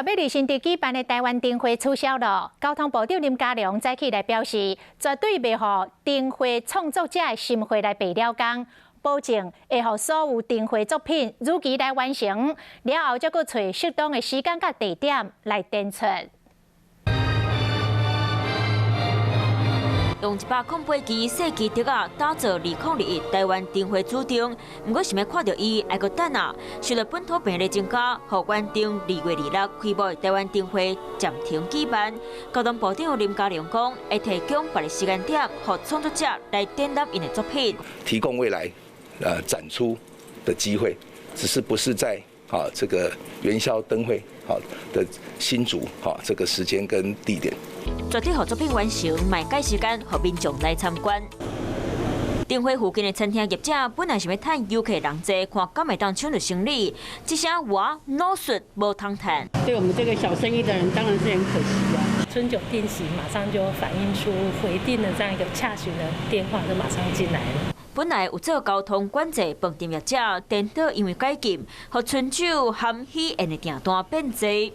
欲佇新竹舉辦的台灣燈會取消了。交通部長林佳龍早起來表示，絕對袂予燈會創作者的心血來白了工，保證會予所有燈會作品如期來完成，了後才閣揣適當的時間佮地點來展出。用108支細支笛仔打造2021台灣燈會主燈，毋過想欲看著伊，愛閣等啊！受著本土病例增加，予原定2月26開幕的台灣燈會暫停舉辦。交通部長林佳龍講，會提供別个時間點，予創作者來展覽𪜶的作品，提供未來展出的機會，只是不是在這個元宵燈會的新竹這個時間跟地點。絕對予作品完成，嘛會改時間予民眾來參觀。燈會附近的餐廳業者本來想欲趁遊客人濟，看敢會當搶著生意，這下我腦術無通趁。對我們這個小生意的人，當然是很可惜啊。春酒定期馬上就反映出回訂的這樣一個洽詢的電話，就馬上進來了。本來有做交通管制飯店業者，顛倒因為解禁，予春酒含喜宴的訂單變濟。